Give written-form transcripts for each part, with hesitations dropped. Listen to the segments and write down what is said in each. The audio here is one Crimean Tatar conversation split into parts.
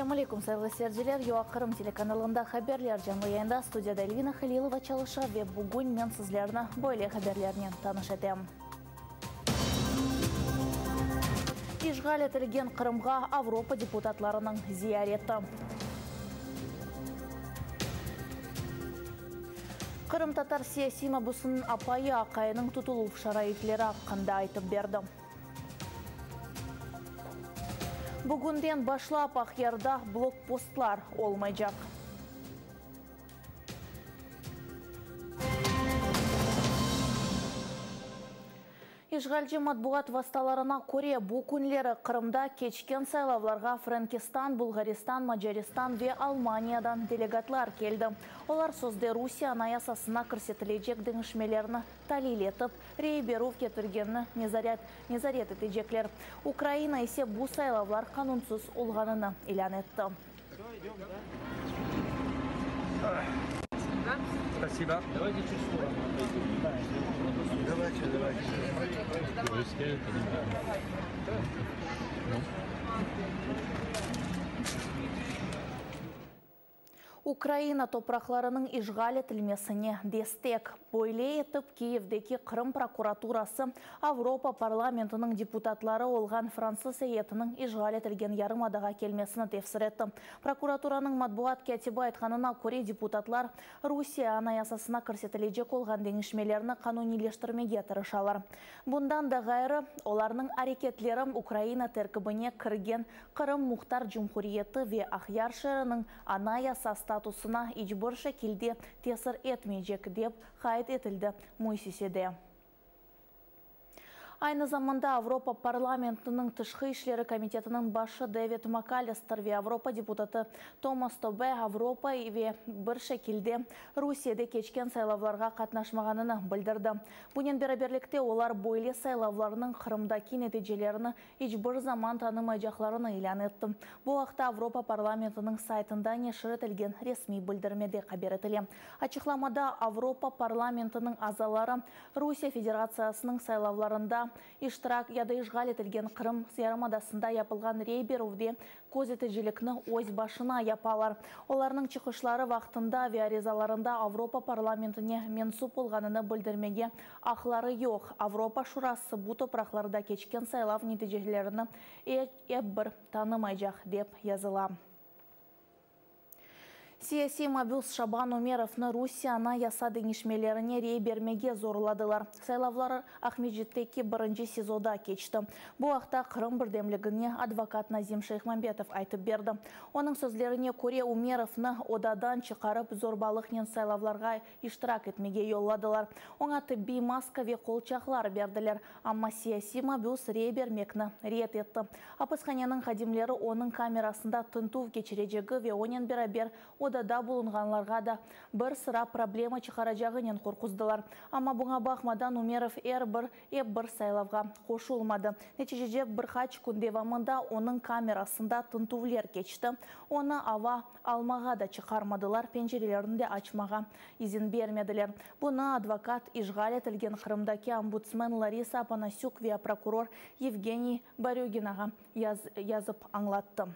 Selâm aleyküm, sayğılı seyirciler! UA Qırım telekanalında haberler canlı yayında, studiyada Elvina Halilova çalışa ve bugün men sizlerni böyle haberlernen tanış etem. İşğal etilgen Qırımğa Avropa deputatlarınıñ ziyareti. Qırımtatar siyasiy mabüsiniñ apayı aqayınıñ tutuluv şaraitleri aqqında aytıp berdi. Bugünden başlap Aqyarda blokpostlar olmaycaq. İşğalci matbuat vastalarına köre, bu künleri Qırımda keçken saylavlarğa Frenkistan, Bulğaristan, Macaristan ve Almaniyadan delegatlar keldi. Olar sözde Rusiye Anayasasına kirsetilecek deñişmelerni talil etip, rey berüv ketirgenini nezaret nezaret etecekler. Ukraina ise bu saylavlar qanunsız olğanını ilân etti. Ukraina topraqlarınıñ işğal etilmesine destek. Böyle etip Kiyevdeki Qırım prokuraturası Avropa parlamentiniñ deputatları olğan fransız eyyetiniñ işğal etilgen yarımadağa kelmesini tefsir etti. Prokuraturanıñ matbuat kâtibi aytqanına köre, deputatlar Rusiye Anayasasına kirsetilecek olğan deñişmelerni qanuniyleştirmege tırışalar. Bundan da ğayrı, olarnıñ areketleri Ukraina terkibine kirgen Qırım Muhtar Cumhuriyeti ve Aqyar şeeriniñ anayasa statusına iç bir şekilde tesir etmeycek, dep qayd etildi müessisede. Aynı zamanda Avropa parlamentiniñ tışqı işleri komitetiniñ başı David McAllister ve Avropa deputatı Tomas Tobe Avropa ve bir şekilde Rusiyede keçken saylavlarğa qatnaşmağanını bildirdi. Bunen beraberlikte olar böyle saylavlarnıñ Qırımdaki neticelerini iç bir zaman tanımaycaqlarını ilân etti. Bu aqta Avropa parlamentiniñ saytında neşir etilgen resmiy bildirmede haber etile. Açıqlamada Avropa parlamentiniñ azaları Rusiye Federatsiyasınıñ saylavlarında iştirak ya da işğal etilgen Qırım yarımadasında yapılğan rey berüvde közeticilikni öz başına yapalar. Olarnıñ çıqışları vaqtında ve arizalarında Avropa parlamentine mensüp olğanını bildirmege aqları yoq. Avropa Şurası bu topraqlarda keçken saylav neticelerini ep bir tanımaycaq, dep yazıla. Siyasiy mabüs Şaban Umerovnı Rusiye Anayasa deñişmelerine rey bermege zorladılar. Saylavlar Aqmescitteki birinci SİZOda keçti. Bu aqta Qırım birdemligine advokat Nazim Şeyhmambetov aytıp berdi. Onıñ sözlerine köre, Umerovnı odadan çıqarıp, zorbalıqnen saylavlarğa iştirak etmege yolladılar. Oña tıbbiy maska ve qolçaqlar berdiler, amma siyasiy mabüs rey bermekni red etti. Apishaneniñ hadimleri onıñ kamerasında tintüv keçirecegi ve onen beraber odada bulunğanlarğa da bir sıra problema çıqaracağınen qorquzdılar. Amma buña baqmadan Umerov er bir ep bir saylavğa qoşulmadı. Neticede bir qaç kün devamında onıñ kamerasında tintüvler keçti, onı ava almağa da çıqarmadılar, pencerelerini de açmağa izin bermediler. Bunı advokat, işğal etilgen Qırımdaki ombudsmen Larisa Opanasük ve prokuror Yevgeniy Baröginağa yazıp añlattı.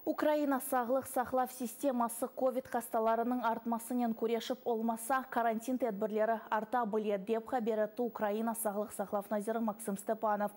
Ukraina sağlıq saqlav sisteması kovid hastalarınıñ artmasınen küreşip olmasa, karantin tedbirleri arta bile, dep haber etti Ukraina sağlıq saqlav naziri Maksım Stepanov.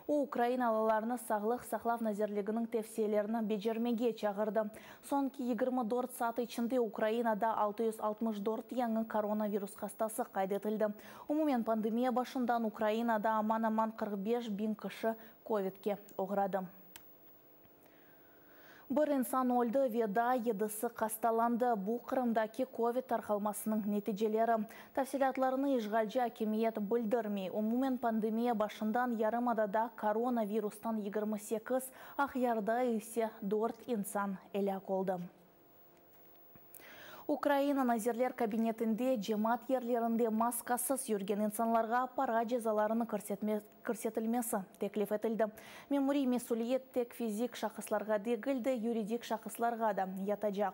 O, ukrainalılarnı Sağlıq saqlav nazirliginiñ tevsiyelerini becermege çağırdı. Soñki 24 saat içinde Ukrainada 664 yañı koronavirus hastası qayd etildi. Umumen pandemiya başından Ukrainada aman-aman 45 biñ kişi kovidke oğradı. Bir insan öldi ve daa yedisi hastalandı. Bu, Qırımdaki kovid tarqalmasınıñ neticeleri. Tafsilâtlarını işğalci akimiyet bildirmey. Umumen pandemiya başından yarımadada koronavirustan 28, Aqyarda ise dört insan elâk oldı. Ukraina Nazirler Kabinetinde cemaat yerlerinde maskasız yürgen insanlarğa para cezalarını kirsetilmesi teklif etildi. Memuriy mesüliyet tek fizik şahıslarğa degil de, yuridik şahıslarğa da yatacaq.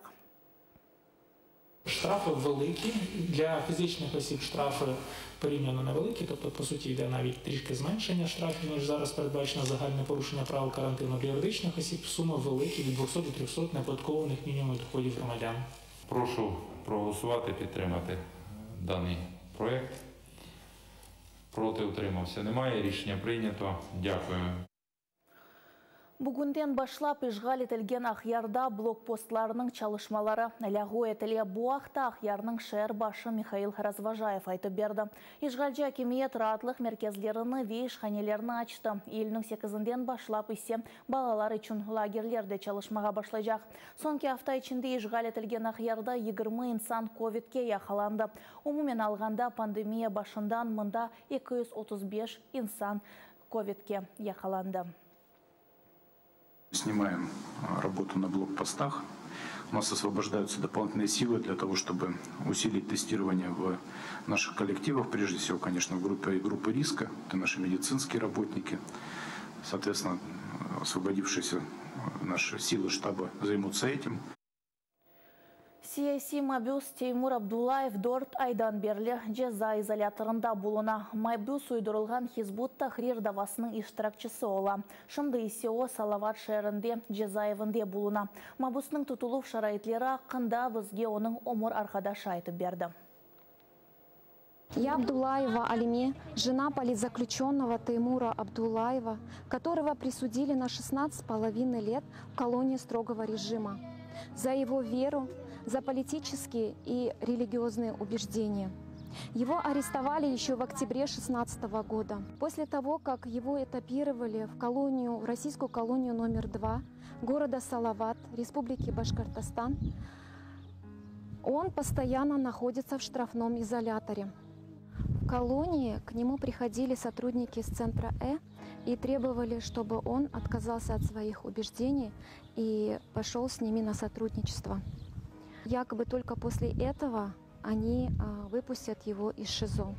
Штрафи великі. Для фізичних осіб штрафи порівняно невеликі, тобто, по суті, йде навіть трішки зменшення штрафів, ніж зараз передбачено загальне порушення правил карантину. Для юридичних осіб суми великі від 200 до 300 неоподаткованих мінімумів доходів громадян. Прошу проголосувати, підтримати даний проект. Проти утримався немає. Рішення прийнято. Дякую. Bugünden başlap işğal etilgen Aqyarda blokpostlarnıñ çalışmaları lâğu etile. Bu aqta Aqyarnıñ şeer başı Mihail Razvojayev aytıp berdi. İşğalci akimiyet raatlıq merkezlerini ve işhanelerni açtı. İyülniñ sekizinden başlap ise balalar içün lagerler de çalışmağa başlaycaq. Soñki afta içinde işğal etilgen Aqyarda 20 insan kövidke yaqalandı. Umumen alğanda pandemiya başından mında 235 insan kövidke yaqalandı. Снимаем работу на блокпостах. У нас освобождаются дополнительные силы для того, чтобы усилить тестирование в наших коллективах. Прежде всего, конечно, в группе группы риска. Это наши медицинские работники. Соответственно, освободившиеся наши силы штаба займутся этим. Siyasiy mabüs Teymur Abdullayev 4 aydan berli ceza izolâtorında buluna. Mabüs uydurılğan Hizb ut-Tahrir davasınıñ iştirakçisi ola. Şimdi ise o Salavat şeerinde cezaevinde buluna. Mabüsniñ tutuluv şaraitleri aqqında bizge onıñ ömür arqadaşı aytıp berdi. Я Абдулаева Алиме, жена политзаключенного Теймура Абдулаева, которого присудили на 16,5 лет в колонии строгого режима. За его веру, за политические и религиозные убеждения. Его арестовали еще в октябре 16 года. После того, как его этапировали в колонию, в российскую колонию номер 2 города Салават, Республики Башкортостан, он постоянно находится в штрафном изоляторе. В колонии к нему приходили сотрудники с центра Э и требовали, чтобы он отказался от своих убеждений и пошел с ними на сотрудничество. Якобы только после этого они выпустят его из ШИЗО.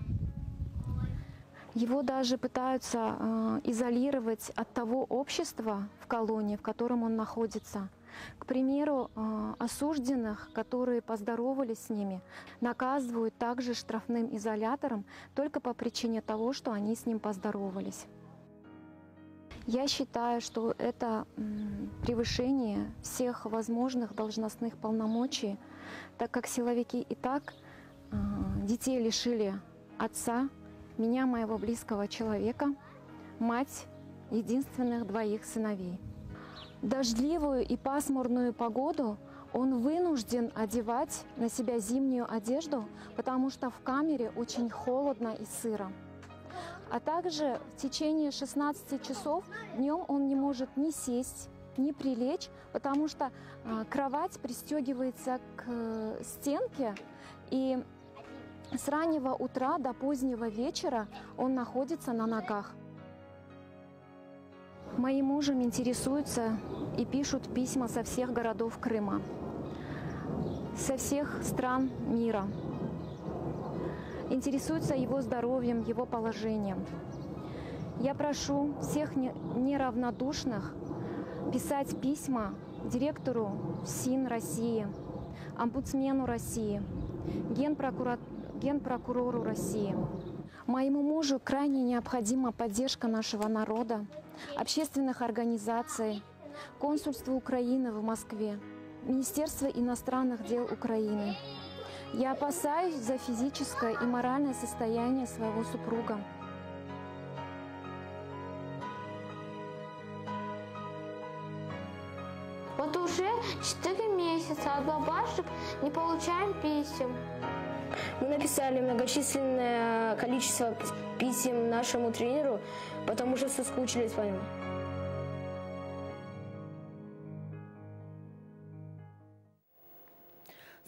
Его даже пытаются изолировать от того общества в колонии, в котором он находится. К примеру, осужденных, которые поздоровались с ними, наказывают также штрафным изолятором только по причине того, что они с ним поздоровались. Я считаю, что это превышение всех возможных должностных полномочий, так как силовики и так детей лишили отца, меня, моего близкого человека, мать единственных двоих сыновей. Дождливую и пасмурную погоду он вынужден одевать на себя зимнюю одежду, потому что в камере очень холодно и сыро. А также в течение 16 часов днем он не может ни сесть, ни прилечь, потому что кровать пристегивается к стенке, и с раннего утра до позднего вечера он находится на ногах. Моим мужем интересуются и пишут письма со всех городов Крыма, со всех стран мира. Интересуются его здоровьем, его положением. Я прошу всех неравнодушных писать письма директору ФСИН России, омбудсмену России, генпрокурору России. Моему мужу крайне необходима поддержка нашего народа, общественных организаций, консульства Украины в Москве, Министерства иностранных дел Украины. Я опасаюсь за физическое и моральное состояние своего супруга. Вот уже 4 месяца от бабашек не получаем писем. Мы написали многочисленное количество писем нашему тренеру, потому что соскучились по нему.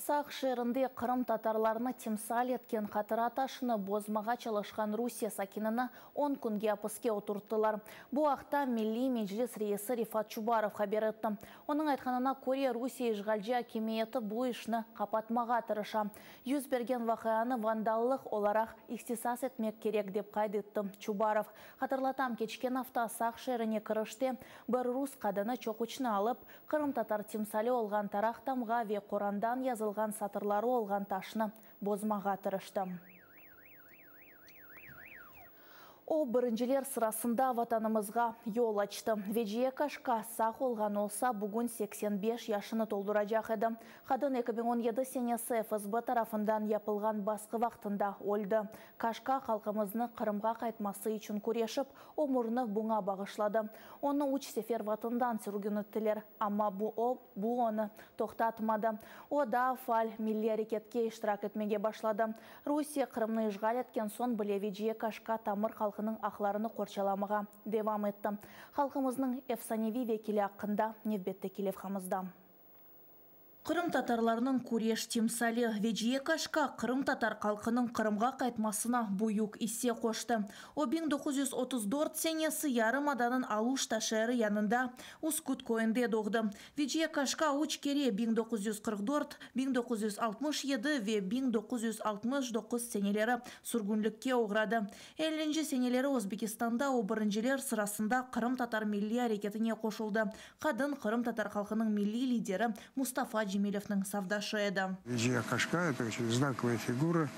Saq şeerinde Qırım tatarlarını timsal etken hatıra taşını bozmağa çalışqan Rusiye sakinini 10 künge apiske oturttılar. Bu aqta Milliy Meclis reisi Refat Çubarov haber etti. Onıñ aytqanına köre Rusiye işğalci akimiyeti bu işni qapatmağa tırışa. Yüz bergen vaqianı vandallıq olaraq ihtisas etmek kerek dep qayd etti Çubarov. Hatırlatam, keçken afta Saq şeerine kirişte bir rus qadını çoquçnı alıp, Qırımtatar timsali olğan taraq tamğa ve Qurandan yazılğan. yazılğan satırları olğan taşnı bozmağa tırıştı. O, birinciler sırasında Vatanımızğa yol açtı. Veciye Kaşka sağ olğan olsa, bugün 85 yaşını tolduracaq edi. Qadın 2017 senesi FSB tarafından yapılğan basqı vaqtında öldi. Kaşka halqımıznı Qırımğa qaytması içün küreşip, ömürini buña bağışladı. Onı üç sefer Vatandan sürgün ettiler, amma bu o, bu onı toqtatmadı. O, daa faal milliy areketke iştirak etmege başladı. Rusiye Qırımnı işğal etken soñ bile Veciye Kaşka tamır halqınıñ aqlarını qorçalamağa devam etti. Halqımıznıñ efsaneviy vekili aqqında nevbetteki levhamızda. Qırımtatarlarnıñ küreş timsali Veciye Kaşka qırımtatar halqınıñ Qırımğa qaytmasına büyük isse qoştı. O, 1934 senesi yarımadanıñ Aluşta şeeri yanında Üsküt köyünde doğdı. Veciye Kaşka üç kere, 1944, 1967 ve 1969 seneleri sürgünlikke oğradı. Ellinci seneleri Özbekistanda o birinciler sırasında qırımtatar milliy areketine qoşuldı. Qadın qırımtatar halqınıñ milliy lideri Mustafa Cemilevniñ safdaşı edi. Veciye Kaşka, это очень знаковая фигура,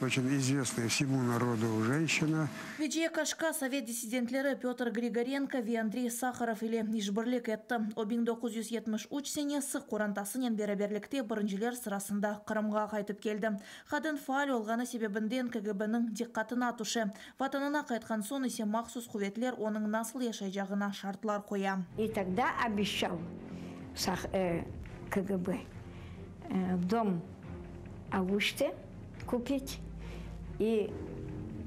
очень известная всему народу женщина. Veciye Kaşka sovet dissidentleri Pötr Grigorenko ve Andrey Saharov ile işbirlik etti. O 1973 senesi qorantasınen beraberlikte birinciler sırasında Qırımğa qaytıp keldi. Qadın faal olğanı sebebinden KGBniñ diqqatına tüşe. Vatanına qaytqan soñ ise mahsus quvetler onıñ nasıl yaşaycağına şartlar qoya. И тогда обещал КГБ дом Алуште купить и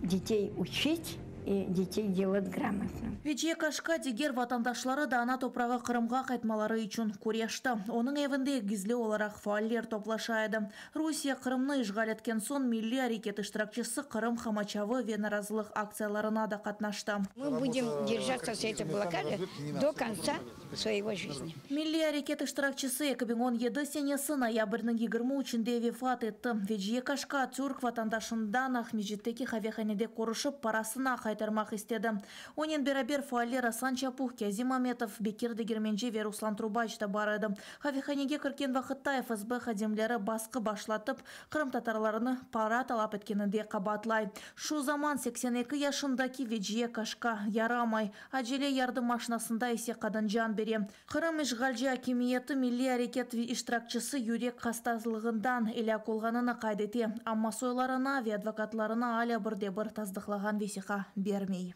детей учить, и детей делать грамотным. Veciye Kaşka diger vatandaşları da ana toprağı Qırımğa qaytmaları içün küreşti. Onıñ evinde gizli olaraq faaller toplaşa edi. Rusiye Qırımnı işğal etken soñ milliy areket iştirakçisi Qırım qamaçavı ve narazılıq aktsiyalarına da qatnaştı. Мы будем держаться за этой блокады до конца своего жизни. Milliy areket iştirakçisi 2017 senesi noyabrniñ 23-nde vefat etti. Veciye Kaşka türk vatandaşından Aqmescitteki qavehanede körüşip, parasını qaytarmaq istedi. Onen beraber faaller Asan Çapuh, Kâzim Ametov, Bekir Degermenci ve Ruslan Trubaç da bar edi. Qavehanege kirgen vaqıtta FSB hadimleri basqı başlatıp, qırımtatarlarnı para talap etkeninde qabaatlay. Şu zaman 82 yaşındaki Veciye Kaşka yaramay. Acele yardım maşinasında ise qadın can bere. Qırım işğalci akimiyeti milliy areket iştirakçisi yürek hastalığından elâk olğanını qayd ete, amma soylarına ve advokatlarına alâ bir de bir tasdıqlağan vesiqa bermey.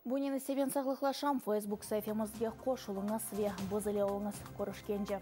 Bunen ise men sağlıqlaşam, Facebook saifemizge qoşulıñız ve biz ile oluñız. Körüşkence.